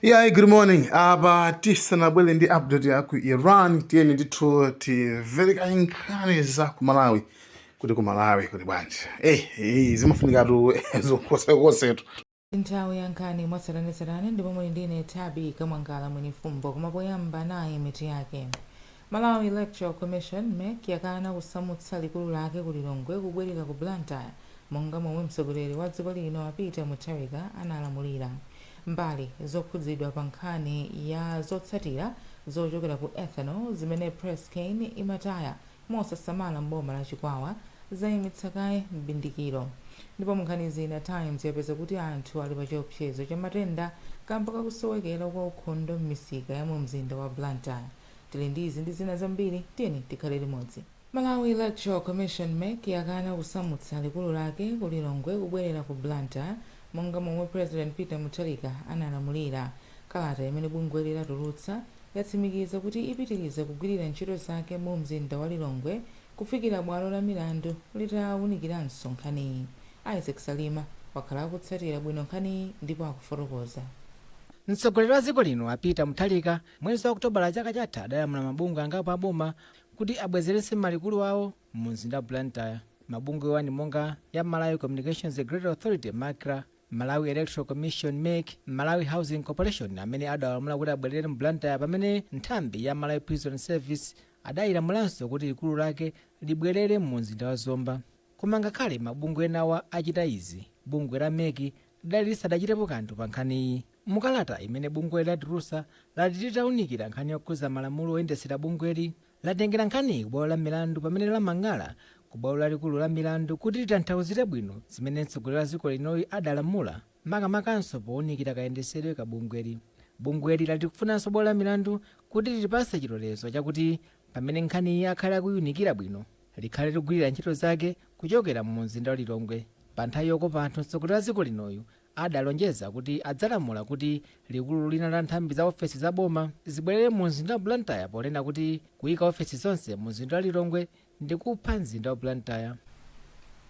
Yeah, good morning. Apa tisanabwere ndi update ya ku Iran, tiyeni ndithu timvere nkhani za ku Malawi, kuti ku Malawi kuti bwanji. Zimafunikatu zokosekosetu. Nthawi ya nkhani mwatsatanetsatane, ndipo muli ndine Tabi Kamwangala Mwenifumbo. Koma poyamba, nayi mitu yake. Malawi Electoral Commission, MEC, yakana kusamutsa likulu lake ku Lilongwe kubwerera ku Blantyre monga momwe mtsogoleri wa dziko lino a Peter Mutharika analamulira. Mbali zokhudzidwa pa nkhani ya zotsatira zochokera ku ethanol zimene Presscane imataya mosasamala m'boma la Chikwawa zayimitsa kaye m'bindikiro. Ndipo munkhani zina, Times yapeza kuti anthu ali pa chiopsezo cha matenda kamba kakusowekera kwa ukhondo m'misika ya mu mzinda wa Blantyre. Tili ndi izi ndi zina zambiri, tiyeni tikhale limodzi. Malawi Electoral Commission, MEC, yakana kusamutsa likulu lake ku Lilongwe kubwerera ku Blantyre monga momwe President Peter Mutharika analamulira. Kalata imene bungweli latulutsa yatsimikiza kuti ipitiriza kugwirira ntchito zake mu mzinda wa Lilongwe kufikira bwalo la milandu litawunikiranso nkhaniyi. Isaac Salima wakhala akutsatira bwino nkhaniyi ndipo akufotokoza. Mtsogoleri wa dziko lino a Peter Mutharika mwezi wa Okutobala chaka chatha adalamula mabungwe angapo aboma kuti abwezeretse malikulu awo mu mzinda wa Blantyre. Mabungwewa ndi monga ya Malawi Communications Regulatory Authority, MACRA, Malawi Electoral Commission, MEC, Malawi Housing Corporation, amene adawalamula kuti abwerere mu Blantyre, pamene nthambi ya Malawi Prison Service adayilamulanso kuti likulu lake libwerere mu mzinda wa Zomba. Koma ngakhale mabungwe enawa achita izi, bungwe la MEC lidali lisadachitepo kanthu pa nkhaniyi. Mukalata imene bungweli latulutsa, lati litawunikira nkhani yokhuza malamulo oyendetsera bungweli, latengera nkhaniyi ku bwalo la milandu, pamene lamang'ala ku bwalo lalikulu la milandu kuti litanthauzire bwino zimene mtsogoleri wa dziko linoyi adalamula, makamakanso powunikira kayendetsedwe ka bungweli. Bungweli lati likufunanso bwalo la milandu kuti lilipatse chilolezo chakuti pamene nkhaniyi akhale akuyunikira bwino, likhale likugwirira ntchito zake kuchokera mu mzinda wa Lilongwe. Pa nthawi yokopa anthu, mtsogoleri wa dziko linoyu adalonjeza kuti adzalamula kuti likulu lina la nthambi za ofesi za boma zibwerere mu mzinda wa Blantyre, ponena kuti kuyika ofesi zonse mu mzinda wa Lilongwe ndi kupha mzinda wa Blantyre.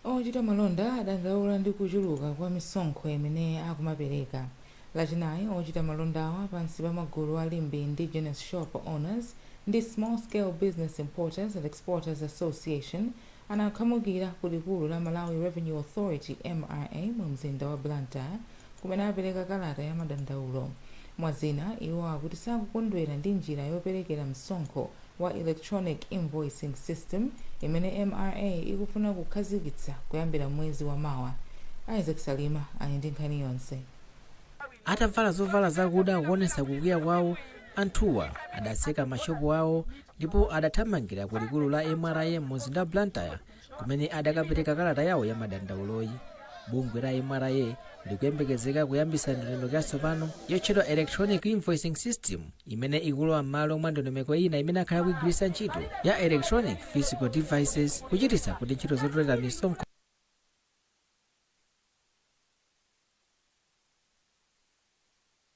Ochita malonda adandaula ndi kuchuluka kwa misonkho imene akumapereka. Lachinayi, ochita malondawa pansi pa magulu a Limbe Indigenous Shop Owners ndi Small Scale Business Importers and Exporters Association anakhamukira ku likulu la Malawi Revenue Authority, MRA, mu mzinda wa Blantyre, kumene apereka kalata ya madandaulo. Mwazina, iwo akuti sakukondwera ndi njira yoperekera msonkho wa electronic invoicing system imene MRA ikufuna kukhazikitsa kuyambira mwezi wa mawa. Isaac Salima ali ndi nkhani yonse. Atavala zovala zakuda kuonetsa kukwiya kwawo, anthuwa adatseka mashopu awo ndipo adathamangira ku likulu la MRA mu mzinda wa Blantyre, kumene adakapereka kalata yawo ya madandauloyi. Bungwe la MRA likuyembekezeka kuyambitsa ndondomeko yatsopano yotchedwa electronic invoicing system, imene ikulowa m'malo mwa ndondomeko ina imene akhala akuyigwiritsa ntchito ya electronic fiscal devices, kuchititsa kuti ntchito zotolera misonkho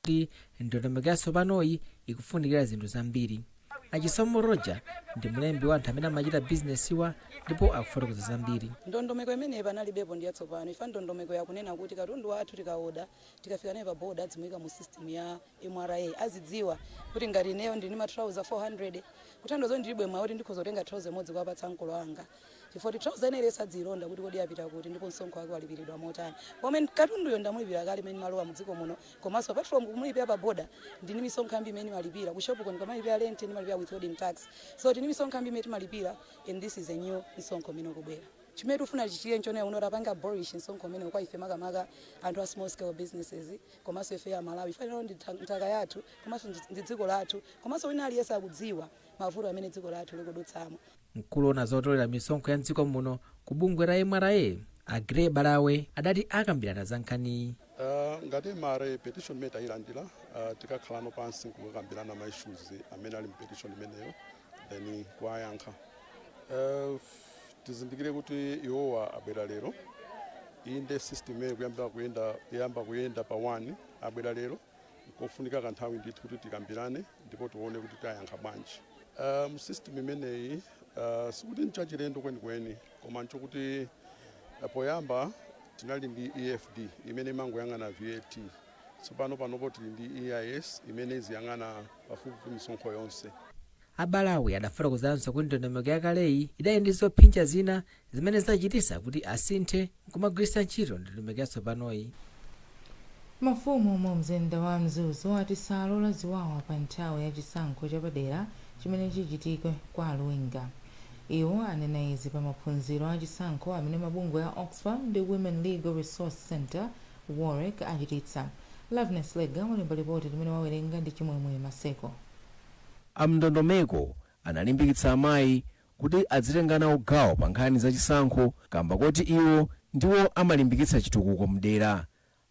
kuti ndondomeko yatsopanoyi ikufunikira zinthu zambiri. Achisomo Roger ndi mlembi wa anthu amene amachita bizinesiwa ndipo akufotokoza zambiri. Ndondomeko imeneyi panalibepo, ndi yatsopano. Ifa ndondomeko yakunena kuti katundu wathu tikaoda, tikafika naye pa boda, adzimuyika mu system ya MRA, azidziwa kuti ngati ineyo ndili ma trouser 400, kutanthauza kuti ndilibe mwayi kuti ndikhoza kutenga trouser imodzi kuwapatsa mkolo anga, chifukwa kuti trouser ina iliyonse adziyilonda kuti kodi yapita kuti ndipo msonkho wake walipiridwa motani, pomwe katunduyo ndamulipira kale imene malowa mu dziko muno. Komanso apart from kumulipira pa boda, ndini misonkho yambiri imene ndimalipira ku shop ko. Ndikamalipira rent, ndimalipira withholding tax, so tini misonkho yambiri imene timalipira, and this is a new msonkho umene ukubwera. Chimene tikufuna chichite nchonena kuti apange abolish msonkho umene kwa ife, makamaka anthu a small scale businesses, komanso ife a Malawi faniro ndi nthaka yathu, komanso ndi dziko lathu, komanso wina aliyense akudziwa mavuto amene dziko lathu likudutsamo. Mkulu woona zotolera misonkho ya mdziko muno ku bungwe la MRA, a Grey Balawe, adati akambirana za nkhaniyi. Ngati MRA, petition imene tayilandira, tikakhalano pansi nkukakambirana ma issues amene ali mu petition imeneyo, then kuwayankha. Tizindikire kuti iwowa abwera lero. Inde, system imene kuyamba kuyenda, yamba kuyenda pa 1, abwera lero, nkofunika kanthawi ndithu kuti tikambirane ndipo tione kuti tayankha bwanji. Mu system imeneyi, sikuti nchachilendo kwenikweni, koma nchokuti poyamba tinali ndi EFD imene imangoyang'ana VAT. Tsopano panopo tili ndi EIS imene iziyang'ana pafupifupi misonkho yonse. Abalawi adafotokozanso kuti ndondomeko yakaleyi idali ndi zophinja zina zimene zidachititsa kuti asinthe nkumagwiritsa ntchito ndondomeko yatsopanoyi. Mafumu mu mzinda wa Mzuzu ati salola ziwawa pa nthawi ya chisankho chapadera chimene chichitike kwa Luwinga. Iwo anena izi pa maphunziro a chisankho amene mabungwe a Oxfam ndi Women Legal Resource Center, WOLREC, achititsa. Loveness Lega walemba ripoti limene wawerenga ndi Chimwemwe Maseko. Amndondomeko analimbikitsa amayi kuti adzitenga nawo gawo pa nkhani zachisankho kamba koti iwo ndiwo amalimbikitsa chitukuko mdera.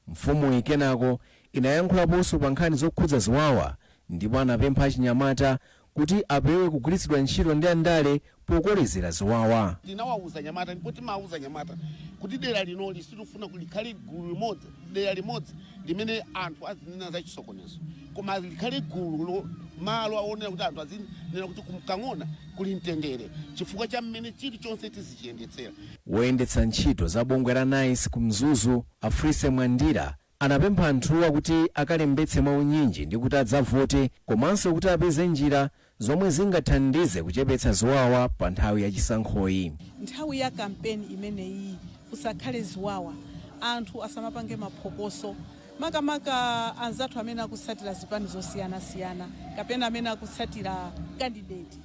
Mfumuyi kenako inayankhulaponso pa nkhani zokhudza ziwawa ndipo anapempha achinyamata kuti apewe kugwiritsidwa ntchito ndi andale pokolezera ziwawa. Tinawauza nyamata ndipo timawuza nyamata kuti dera linoli sitifuna kuti likhale gulu limodzi, dera limodzi limene anthu azinena za chisokonezo, koma likhale gulu malo aonera kuti anthu azinena kuti kumkang'ona kuli mtendere chifukwa cha mmene chilichonse tizichiyendetsera. Woyendetsa ntchito za bungwe la NICE ku Mzuzu, Afrise Mwandira, anapempha anthuwa kuti akalembetse mwaunyinji ndi kuti adzavote komanso kuti apeze njira zomwe zingathandize kuchepetsa ziwawa pa nthawi yachisankhoyi. Nthawi ya kampeni imeneyi kusakhale ziwawa, anthu asamapange maphokoso, makamaka anzathu amene akutsatira zipani zosiyanasiyana kapena amene akutsatira candidate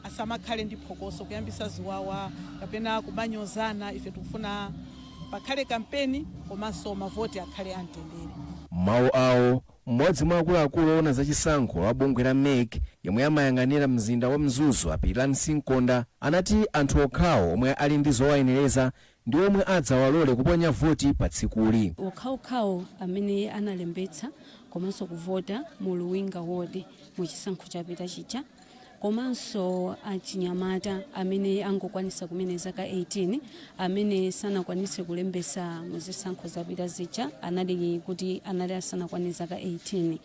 asamakhale ndi phokoso kuyambisa ziwawa kapena kumanyozana. Ife tikufuna pakhale kampeni komanso mavoti akhale amtendere. Mawu awo, mmodzi mwa akuluakulu oona zachisankho wa bungwe la MEC yemwe amayang'anira mzinda wa Mzuzu, Apilani Sinkonda, anati anthu okhawo omwe ali ndi zowayenereza ndi omwe adzawalole kuponya voti pa tsikuli. Okhaokhawo amene analembetsa komanso kuvota mu Luwinga Ward mu chisankho chapita chija, komanso achinyamata amene angokwanisa kumene zaka 18 amene sanakwanise kulembesa mu zisankho zapita zija, anali kuti anali asanakwane zaka 18,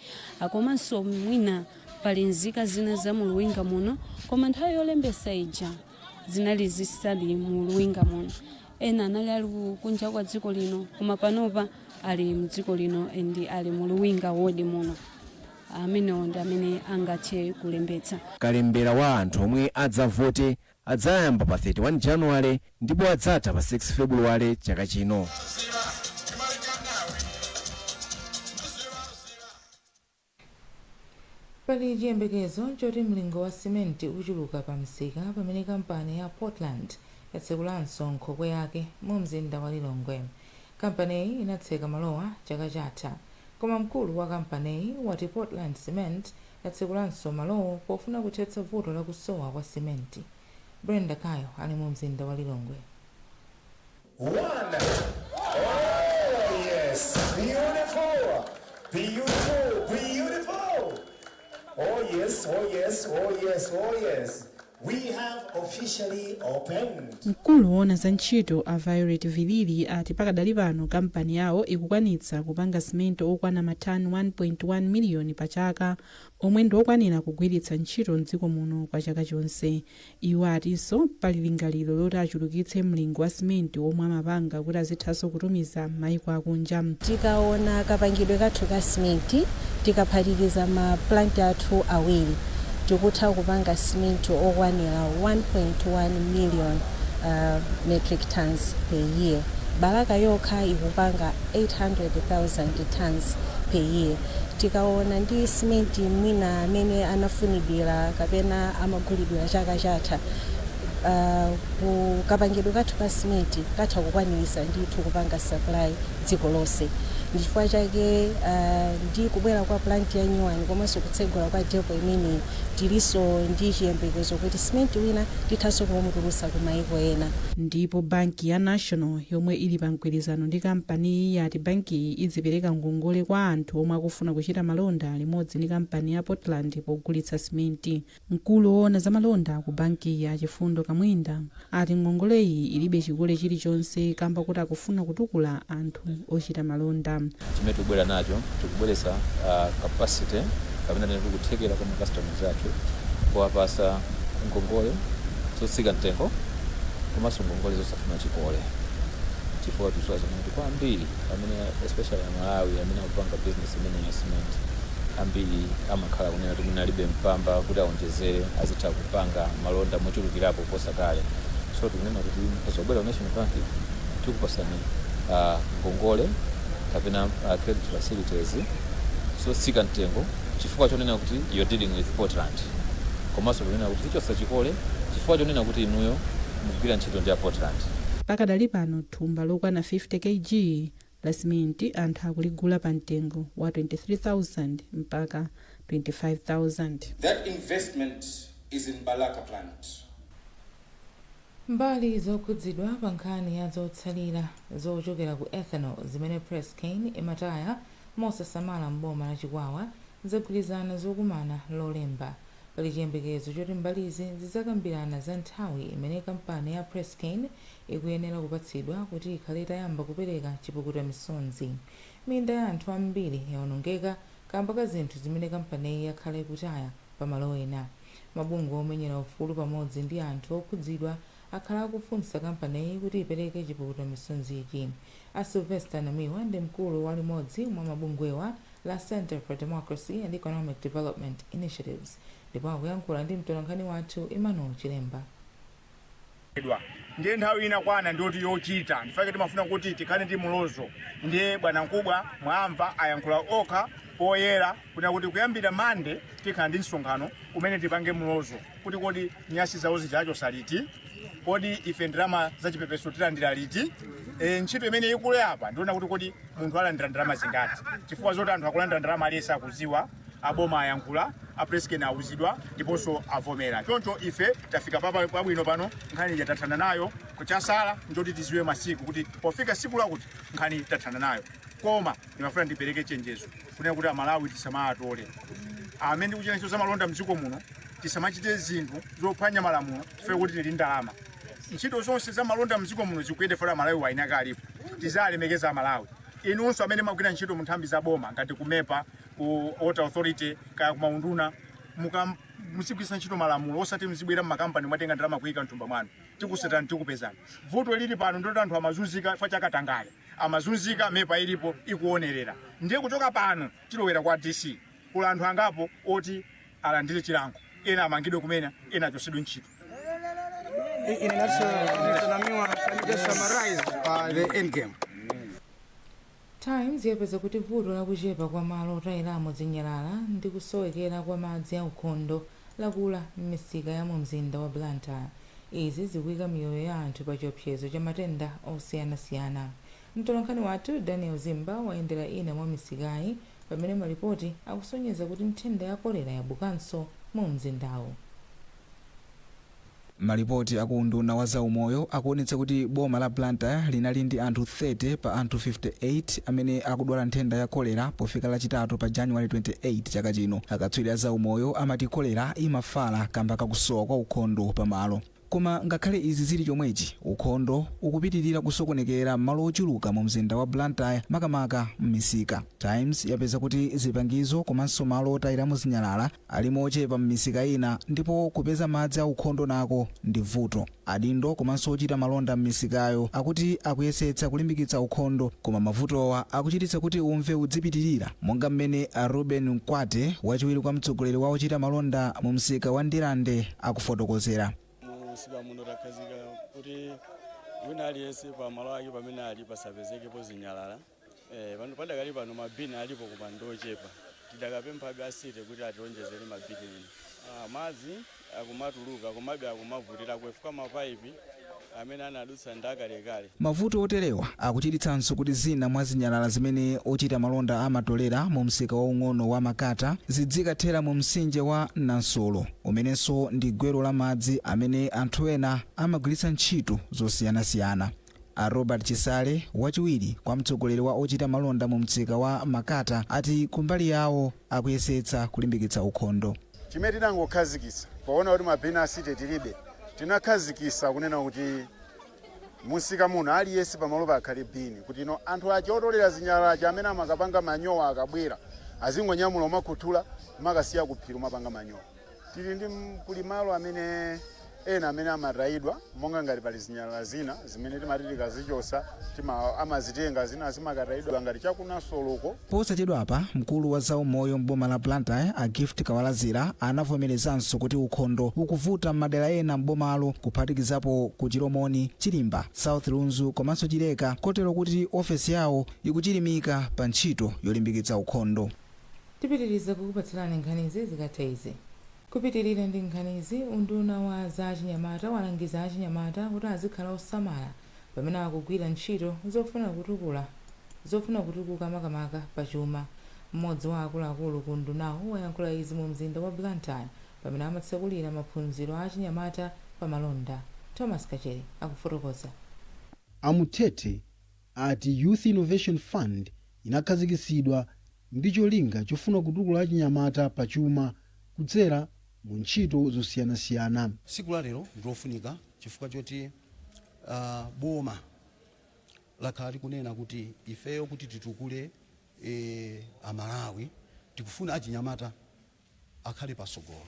komanso mwina pali nzika zina za mu Luwinga muno koma nthawi yolembesa ija zinali zisali mu Luwinga muno, ena anali ali kunja kwa dziko lino koma panopa ali mdziko lino ndi ali mu Luwinga Ward muno, amenewo ndi amene angathe kulembetsa. Kalembera wa anthu omwe adzavote adzayamba pa 31 Januwale ndipo adzatha pa 6 Februwale chaka chino. Pali chiyembekezo choti mlingo wa simenti uchuluka pa msika pamene kampani ya Portland yatsekulanso nkhokwe yake mu mzinda wa Lilongwe. Kampaniyi inatseka malowa chaka chatha, koma mkulu wa kampaniyi wati Portland Cement yatsekulanso malowo pofuna kuthetsa vuto la kusowa kwa simenti. Brenda Kayo ali mu mzinda wa Lilongwe. One. Oh, yes. Beautiful. Beautiful. Beautiful. Oh, yes. Oh, yes. Oh, yes. Oh, yes. We have officially opened. Mkulu woona za ntchito a Violet Vilili ati pakadali pano kampani yawo ikukwanitsa kupanga simento okwana matani 1.1 miliyoni pa chaka omwe ndi okwanira kugwiritsa ntchito mdziko muno kwa chaka chonse. Iwo atinso pali lingaliro loti achulukitse mlingo wa simenti omwe amapanga kuti azithanso kutumiza m'mayiko akunja. Tikaona kapangidwe kathu ka simenti, tikaphatikiza ma plant athu awiri, tikutha kupanga simenti okwanira 1.1 million metric tons per year. Balaka yokha ikupanga 800,000 tons per year. Tikaona ndi simenti mwina amene anafunidwira kapena amagulidwira chaka chatha, kapangidwe kathu ka simenti katha kukwanirisa ndithu kupanga supply dziko lonse. Ndichifukwa chake ndi kubwera kwa plant ya new one komanso kutsegula kwa depo imeneyi, tilinso ndi chiyembekezo kuti simenti wina tithanso kumutulutsa ku mayiko ena. Ndipo banki ya National yomwe ili pa mgwirizano ndi kampaniyi yati bankiyi idzipereka ngongole kwa anthu omwe akufuna kuchita malonda limodzi ndi kampani ya Portland pogulitsa simenti. Mkulu woona za malonda ku bankiyi, a Chifundo Kamwinda, ati ngongoleyi ilibe chikole chilichonse kamba kuti akufuna kutukula anthu ochita malonda. Chimene tikubwera nacho, tikubweretsa capacity kapena tene tikuthekera kwa ma customers athu kuwapasa ngongole zotsika mtengo komanso ngongole zosafuna chikole. Chifukwa tikudziwa kuti kwa ambiri amene, especially Amalawi amene akupanga business imene ya cement, ambiri amakhala kunena kuti mwina alibe mpamba kuti aonjezere, azitha kupanga malonda mochulukirapo kuposa kale. So tikunena kuti mukhoza kubwera ku National Bank, tikupasani ngongole kapena credit facilities zotsika mtengo chifukwa chonena kuti you're dealing with Portland, komanso kunena kuti tichosa chikole chifukwa chonena kuti inuyo mukugwira ntchito ndi a Portland. Pakadali pano, thumba lokwana 50 kg la simenti anthu akuligula pa mtengo wa 23,000 mpaka 25,000. That investment is in Balaka plant. Mbali zokhudzidwa pa nkhani ya zotsalira zochokera ku ethanol zimene Presscane imataya mosasamala mboma la Chikwawa zagwirizana zokumana Lolemba. Pali chiyembekezo choti mbalizi zidzakambirana za nthawi imene kampani ya Presscane ikuyenera kupatsidwa kuti ikhale itayamba kupereka chipukuta misonzi. Minda ya anthu ambiri yawonongeka kamba ka zinthu zimene kampaniyi yakhala ikutaya pamalo ena. Mabungwe omenyera ufulu pamodzi ndi anthu okhudzidwa akhala akufunsa kampaniyi kuti ipereke chipukuta misonzichi. A Sylvester Namiwa ndi mkulu wa limodzi mwa mabungwewa la Center for Democracy and Economic Development Initiatives, ndipo akuyankhula ndi mtolankhani wathu Emmanuel Chilemba. Ndiye nthawi ina kwana ndiyoti yochita ndifake timafuna kuti tikhale ndi mulozo. Ndiye bwana mkubwa mwamva ayankhula okha poyera kuna kuti kuyambira Mande tikhala ndi msonkhano umene tipange mulozo kuti kodi nyasi zawo zichachosa liti, kodi ife ndalama zachipepeso tilandira liti? Ntchito imene ikule apa ndiona kuti kodi munthu alandira ndalama zingati, chifukwa zoti anthu akulandira ndalama aliyense akuziwa. Aboma ayankhula, a Presscane awuzidwa ndiponso avomera. Choncho ife tafika pabwino pano, nkhani ija tathana nayo. Kuchasala njoti tiziwe masiku kuti pofika siku lakuti nkhani tathana nayo. Koma ndimafuna ndipereke chenjezo kunena kuti Amalawi tisamatole amene ndikuchita ntchito zamalonda mdziko muno, tisamachite zinthu zophwanya malamulo chifukwa kuti tili ndalama. Ntchito zonse zamalonda mdziko muno zikuyenda fora Amalawi wainaka alipo, tizalemekeza Amalawi. Inunso amene magwira ntchito mu nthambi za boma ngati ku MEPA, ku Water Authority, kaya kumaunduna, muzigwiritsa ntchito malamulo, osati mzibwera mmakampani mwatenga ndalama kuyika mthumba mwanu. Tikusatani, tikupezani. Vuto lili pano ndoti anthu amazunzika chifukwa chakatangale, amazunzika, MEPA ilipo ikuonerera. Ndiye kuchoka pano tilowera kwa DC kula anthu angapo oti alandire chilango, ena amangidwe kumene, ena achosedwe ntchito. In a nutshell, Mr. Namiwa, can you just summarize the end game? Times yapeza kuti vuto lakuchepa kwa malo otayiramo zinyalala ndi kusowekera kwa madzi aukhondo lakula m'misika ya mu mzinda wa Blantyre. Izi zikuyika miyoyo ya anthu pa chiopsezo cha matenda osiyanasiyana. Mtolankhani wathu Daniel Zimba wayendera ina mwa misikayi, pamene malipoti akusonyeza kuti nthenda ya kolera yabukanso mu mzindawu. Malipoti aku unduna wa zaumoyo akuonetsa kuti boma la Blantyre linali ndi anthu 30 pa anthu 58 amene akudwala nthenda ya kolera pofika Lachitatu pa January 28 chaka chino. Akatswiri a zaumoyo amati kolera imafala kamba kakusowa kwa ukhondo pamalo. Koma ngakhale izi zili chomwechi, ukhondo ukupitirira kusokonekera m'malo ochuluka mu mzinda wa Blantyre, makamaka m'misika. Times yapeza kuti zipangizo komanso malo otayiramo zinyalala alimo ochepa m'misika ina, ndipo kupeza madzi aukhondo nako ndi vuto. Adindo komanso ochita malonda m'misikayo akuti akuyesetsa kulimbikitsa ukhondo, koma mavutowa akuchititsa kuti umve udzipitirira, monga mmene a Ruben Mkwate, wachiwiri kwa mtsogoleri wa ochita malonda mu msika wa Ndirande, akufotokozera. Mumsika muno takhazika kuti wina aliyense pa malo ake pamene ali pasapezekepo zinyalala. Pano padakali pano mabini alipo koma ndochepa. Tidakapemphabe a city kuti ationjezere mabini ena. Madzi akumatuluka komabe akumavutira kuefuka mapaipi amene anadutsa ndi akalekale. Mavuto oterewa akuchititsanso kuti zina mwa zinyalala zimene ochita malonda amatolera mu msika waung'ono wa Makata zidzikathera mu mtsinje wa Nansolo, umenenso ndi gwero la madzi amene anthu ena amagwiritsa ntchito zosiyanasiyana. A Robert Chisale, wachiwiri kwa mtsogoleri wa ochita malonda mu msika wa Makata, ati kumbali yawo akuyesetsa kulimbikitsa ukhondo. Chimene tinangokhazikitsa poona kuti mabini a city tilibe, tinakhazikitsa kunena kuti musika muno aliyense pamalo pakhale bini, kuti ino anthu aja otolera zinyalala aja amene amakapanga manyowa akabwera azingonyamula umakhuthula umakasiya kuphiri umapanga manyowa. Tili ndi kuli malo amene Ena amene amatayidwa, monga ngati pali zinyalala zina zimene timati tikazichosa amazitenga, zina zimakatayidwa ngati chakunasoloko. Posachedwapa, mkulu wa zaumoyo m'boma la Blantyre, a Gift Kawalazira, anavomerezanso kuti ukhondo ukuvuta m'madera ena m'bomalo, kuphatikizapo ku Chilomoni, Chilimba, South Lunzu komanso Chileka, kotero kuti ofesi yawo ikuchilimika pa ntchito yolimbikitsa ukhondo. Tipitiriza kukupatsirani nkhanizi zikatha izi. Kupitirira ndi nkhanizi, unduna wa za achinyamata walangiza achinyamata kuti azikhala osamala pamene akugwira ntchito zofuna kutukuka, makamaka pachuma. Mmodzi wa akuluakulu ku undunawo wayankhula izi mu mzinda wa Blantyre pamene amatsekulira maphunziro a achinyamata pa malonda. Thomas Kachere akufotokoza. Amutete ati Youth Innovation Fund inakhazikitsidwa ndi cholinga chofuna kutukula achinyamata pachuma kudzera mu ntchito zosiyanasiyana. Tsiku la lero ndilofunika chifukwa choti boma lakhala likunena kuti ifeyo kuti titukule Amalawi, tikufuna achinyamata akhale pasogolo.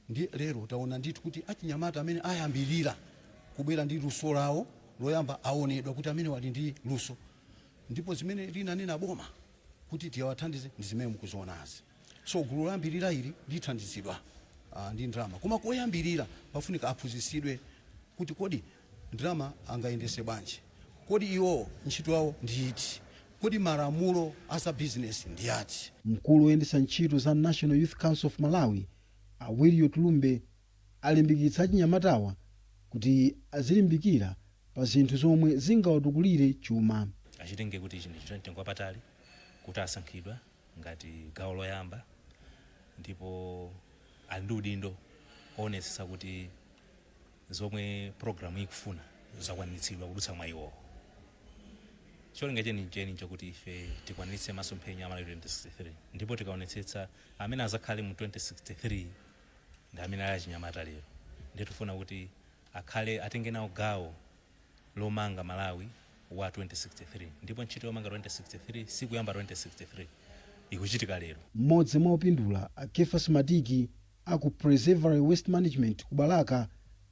Ndi lero taona ndithu kuti achinyamata amene ayambirira kubwera ndi luso lawo loyamba aonedwa kuti amene wali ndi luso, ndipo zimene linanena boma kuti tiyawathandize ndi zimene mukuzionazi. So gulu loyambirira ili lithandizidwa ndi ndalama, koma koyambirira pafunika aphunzitsidwe kuti kodi ndalama angayendese bwanji, kodi iwo ntchito yawo ndi iti, kodi malamulo asa business ndi ati. Mkulu woyendetsa ntchito za National Youth Council of Malawi, a Williot Tulumbe, alimbikitsa achinyamatawa kuti azilimbikira pa zinthu zomwe zingawatukulire chuma. Achitenge kuti ichi ndi chinthu chamtengo wapatali kuti asankhidwa ngati gawo loyamba, ndipo ali ndi udindo oonetsetsa kuti zomwe programu ikufuna zakwaniritsidwa kudutsa mwa iwowo. Cholinga chenicheni nchakuti ife tikwaniritse masomphenya a Malawi 2063, ndipo tikaonetsetsa amene azakhale mu 2063 ndi amene ali achinyamata lero. Ndiye tifuna kuti akhale atenge nawo gawo lomanga Malawi wa 2063, ndipo ntchito yomanga 2063 sikuyamba 2063, ikuchitika lero. Mmodzi mwa opindula, a Kefas Matiki aku Preservery Waste Management ku Balaka,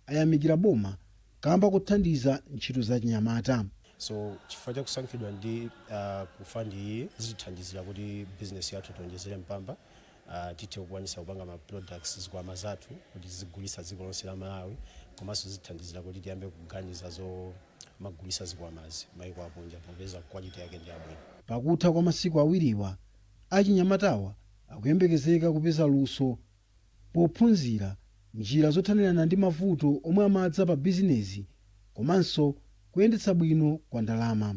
ayamikira boma kamba kothandiza ntchito za chinyamata. So chifukwa chakusankhidwa ndi ku fund iyi, zitithandizira kuti business yathu tionjezere mpamba, tithe kukwanisa kupanga ma products, zikwama zathu, kuti zigulisa dziko lonse la Malawi, komanso zitithandizira kuti tiyambe kuganiza zomagulisa zikwamazi maiko akunja popeza quality yake ndi yabwino. Pakutha kwa masiku awiriwa, achinyamatawa akuyembekezeka kupeza luso pophunzira njira zothanirana ndi mavuto omwe amadza pa bizinezi komanso kuyendetsa bwino kwa ndalama.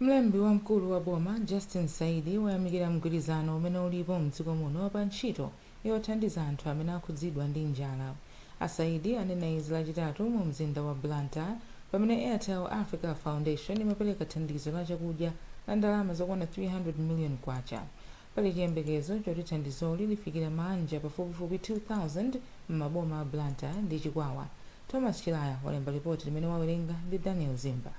Mlembi wamkulu wa boma Justin Saidi wayamikira mgwirizano umene ulipo mdziko muno pa ntchito yothandiza anthu amene akhudzidwa ndi njala. Asaidi anena izi Lachitatu mu mzinda wa Blantyre pamene Airtel Africa Foundation imapereka thandizo la chakudya la ndalama zokwana 300 million kwacha. Pali chiyembekezo choti thandizoli lifikira maanja pafupifupi 2000 m'maboma a Blantyre ndi Chikwawa. Thomas Chilaya walemba ripoti limene wawerenga ndi Daniel Zimba.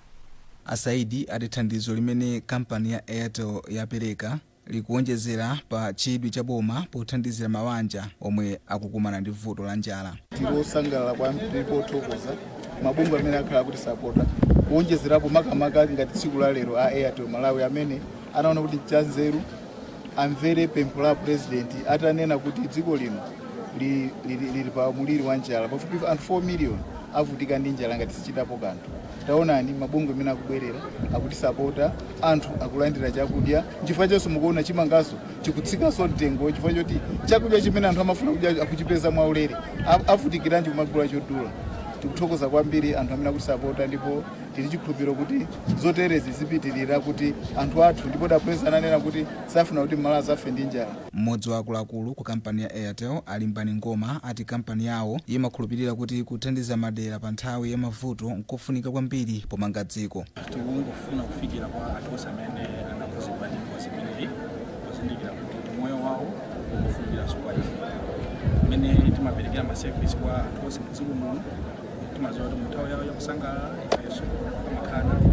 Asaidi ati thandizo limene kampani ya Airtel yapereka likuonjezera pa chidwi cha boma pothandizira mabanja omwe akukumana ndi vuto la njala. Tili osangalala kwambiri pothokoza mabungwe amene akhala akutisapota, kuonjezerapo makamaka ngati tsiku la lero a Airtel Malawi amene anaona kuti chanzeru amvere pempho la President atanena kuti dziko lino lili pa muliri wa njala, pafupi anthu 4 million avutika ndi njala ngati sichitapo kanthu. Taonani mabungwe amene akubwerera akutisapota, anthu akulandira chakudya. Nchifukwa chonso mukuona chimangaso chikutsikanso mtengo, chifukwa choti chakudya chimene anthu amafuna kudya akuchipeza mwaulere. Avutikiranji kumagula chodula? Tikuthokoza kwambiri anthu amene akutisapota, ndipo tili chikhulupiriro kuti zoterezi zipitirira kuti anthu athu, ndipo da President ananena kuti safuna kuti Mmalawi azafe ndi njala. Mmodzi wa akuluakulu ku kampani ya Airtel, Alimbani Ngoma, ati kampani yawo imakhulupirira kuti kuthandiza madera pa nthawi ya mavuto nkofunika kwambiri pomanga dziko. Tikungofuna kufikira kwa anthu onse amene anakhuzidwa ndi ngozi imeneyi, pozindikira kuti moyo wawo ukufunikiranso kwa ife. Mmene timaperekera ma service kwa anthu onse mdziko muno, timadziwa kuti mu nthawi yawo yakusangalala ifenso amakhala nafe,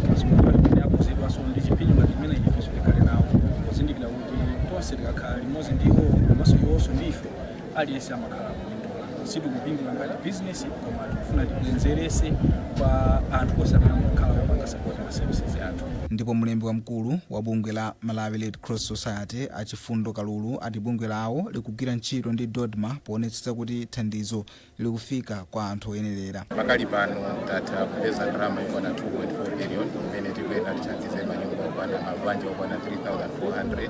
komanso mu nthawi imene akhuzidwanso ndi chipsinjo ngati imeneyi ifenso tikhale nawo, pozindikira kuti tonse tikakhala limodzi ndi iwo komanso iwonso ndi ife, aliyense amakhala kupindula. Sitikupindula ngati business, koma tikufuna tibwenzerese kwa anthu onse amene amakhala kupanga support ma services athu. Ndipo mlembi wamkulu wa bungwe la Malawi Red Cross Society, Achifundo Kalulu, ati bungwe lawo likugwira ntchito ndi DoDMA poonetsetsa kuti thandizo likufika kwa anthu oyenerera. Pakali pano tatha kupeza ndalama yokwana 2.4 billion imene tikuyenda tithandize manyumba okwana, mabanja okwana 3400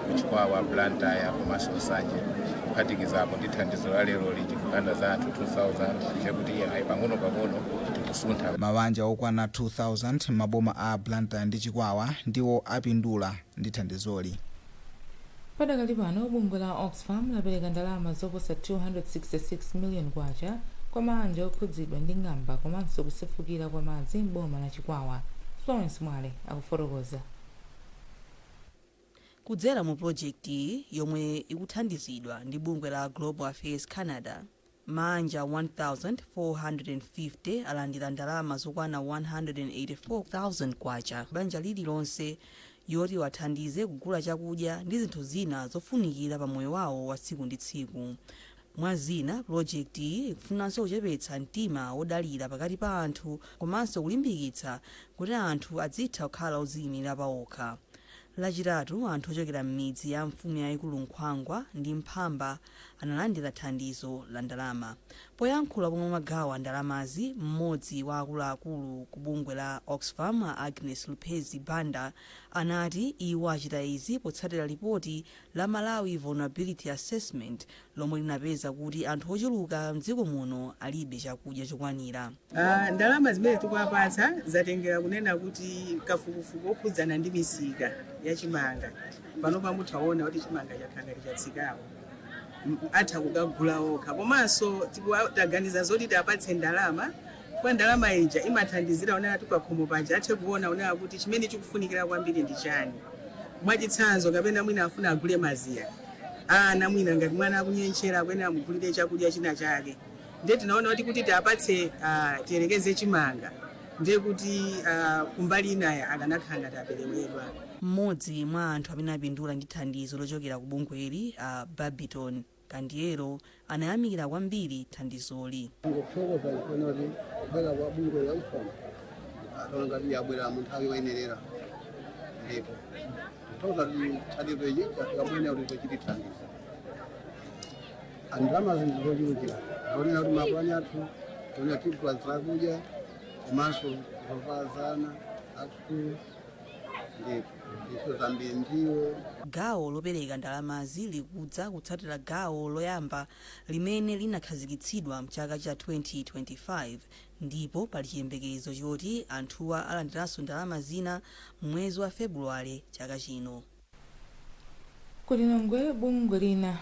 kuChikwawa, Blantyre komanso Nsanje. Kuphatikizapo ndi thandizo la lero liji kupanda za anthu 2000, ndekuti ayi, pang'ono pang'ono tikusuntha. Mabanja okwana 2000 maboma a Blantyre ndi Chikwawa ndiwo apindula ndi thandizoli. Padakali pano, bungwe la Oxfam lapereka ndalama zoposa 266 million kwacha kwa mabanja okhudzidwa ndi ng'amba komanso kusefukira kwa madzi m'boma la Chikwawa. Florence Mwale akufotokoza. Kudzera mu pulojekiti yomwe ikuthandizidwa ndi bungwe la Global Affairs Canada, mabanja 1450 alandira ndalama zokwana 184,000 kwacha banja lililonse, yoti wathandize kugula chakudya ndi zinthu zina zofunikira pa moyo wawo wa tsiku ndi tsiku. Mwa zina, pulojekiti iyi ikufunanso kuchepetsa mtima wodalira pakati pa anthu komanso kulimbikitsa kuti anthu adzitha kukhala odziyimira pawokha. Lachitatu, anthu ochokera m'midzi ya mfumu yayikulu Nkhwangwa ndi Mphamba analandira thandizo la ndalama. Poyankhula pomwe amagawa ndalamazi, mmodzi wa akuluakulu ku bungwe la Oxfam, Agnes Lupezi Banda, anati iwo achita izi potsatira lipoti la Malawi Vulnerability Assessment lomwe linapeza kuti anthu ochuluka mdziko muno alibe chakudya chokwanira. Ndalama zimene tikuwapatsa zatengera kunena kuti kafukufuku okhudzana ndi misika ya chimanga pano pamuthaona kuti chimanga chakhala ngati chatsikapo, atha kukagula okha. Komanso taganiza zoti tiapatse ndalama chifukwa ndalama ija imathandizira kunena kuti pakhomo paja athe kuona kunena kuti chimene chikufunikira kwambiri ndi chani. Mwachitsanzo, kapena mwina afuna agule mazira ana, mwina ngati mwana akunyentchera akuyenera amugulire chakudya china chake. Ndiye tinaona kuti tiapatse, tiyerekeze chimanga, ndiye kuti kumbali inaya akanakhala ngati aperewedwa. Mmodzi mwa anthu amene apindula ndi thandizo lochokera ku bungweli, a Babiton Kandiero, anayamikira kwambiri thandizoli. Ngokuthokoza kuona kuti kubwera kwa bungwe la Oxfam ataona ngati yabwera mu nthawi yoyenerera, ndipo kuthokoza kuti thandizo ichi chafika mwene kuti chitithandiza. Ndalama zinthu zochulukira zonena kuti mapulani athu tonena tigula zakudya komanso zovala za ana asukulu, ndipo ndiso zambiri ndiwo. Gawo lopereka ndalamazi likudza kutsatira gawo loyamba limene linakhazikitsidwa mchaka cha 2025, ndipo pali chiyembekezo choti anthuwa alandiranso ndalama zina mwezi wa Februwale chaka chino. KuLilongwe, bungwe lina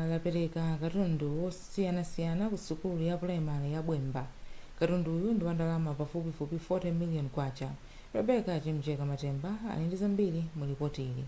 lapereka katundu wosiyanasiyana ku sukulu ya pulaimali ya Bwemba. Katunduyu ndi wa ndalama pafupifupi 40 million kwacha. Rebecca Chimjeka Matemba ali ndi zambiri mu lipoti ili.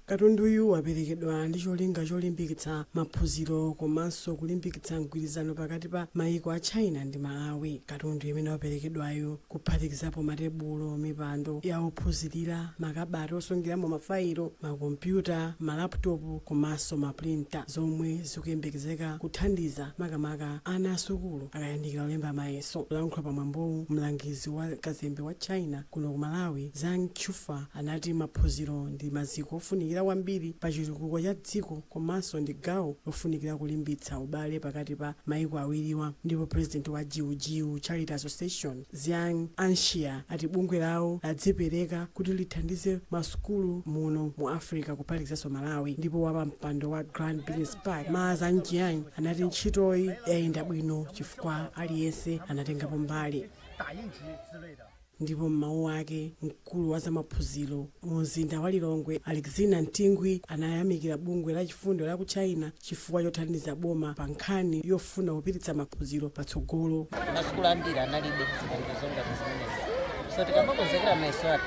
Katunduyu waperekedwa ndi cholinga cholimbikitsa maphunziro komanso kulimbikitsa mgwirizano pakati pa mayiko a China ndi Malawi. Katundu imene waperekedwayo kuphatikizapo matebulo, mipando ya ophunzirira, makabati osungiramo mafayilo, makompyuta, malaptopu komanso maprinta, zomwe zikuyembekezeka kuthandiza makamaka ana asukulu akayandikira kulemba mayeso. Kulankhula pamwambowu, mlangizi wa kazembe wa China kuno ku Malawi, Zhang Chufa, anati maphunziro ndi maziko ofunikira kwambiri pa chitukuko cha dziko komanso ndi gawo lofunikira kulimbitsa ubale pakati pa mayiko awiriwa. Ndipo president wa Jiujiu Charity Association, Ziang Anshia, ati bungwe lawo ladzipereka kuti lithandize masukulu muno mu Africa kuphatikizanso Malawi. Ndipo wapa mpando wa Grand Business Park, Ma Zhanjiang, anati ntchitoyi yayenda bwino chifukwa aliyense anatengapo mbali. Ndipo m'mawu ake, mkulu wa zamaphunziro mu mzinda wa Lilongwe, Alexina Mtingwi, anayamikira bungwe la chifundo la ku China chifukwa chothandiza boma pa nkhani yofuna kupititsa maphunziro patsogolo. Masukulu ambiri analibe zipangizo ngati zimenezi, so tikamakonzekera mayeso athu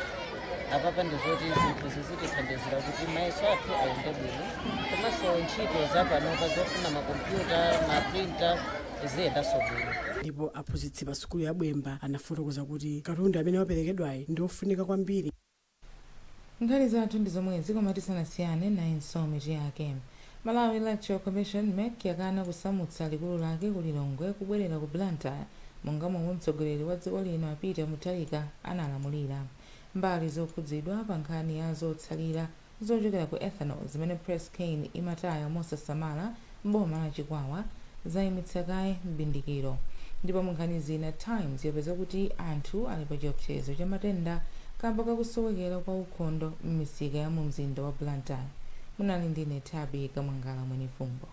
apapa, ndizoti zinthu zizitithandizira kuti mayeso athu ayende bwino, komanso ntchito zapanopa zofuna makompyuta, maprinta ziyendanso bwino. Ndipo aphunzitsi pa sukulu ya Bwemba anafotokoza kuti katundu amene waperekedwayi ndi ofunika kwambiri. Nkhani zathu ndi zomwezi, koma tisanasiyane, nayinso mitu yake. Malawi Electoral Commission, MEC, yakana kusamutsa likulu lake ku Lilongwe kubwerera ku Blantyre monga momwe mtsogoleri wa dziko lino a Peter Mutharika analamulira. Mbali zokhudzidwa pa nkhani ya zotsalira zochokera ku ethanol zimene Press Cane imataya mosasamala m'boma la Chikwawa zayimitsa kaye m'bindikiro. Ndipo mu nkhani zina, Times yapeza kuti anthu ali pa chiopsezo cha matenda kamba kakusowekera kwa ukhondo m'misika ya mu mzinda wa Blantyre. Munali ndine Thabi Kamwangala Mwenifumbo.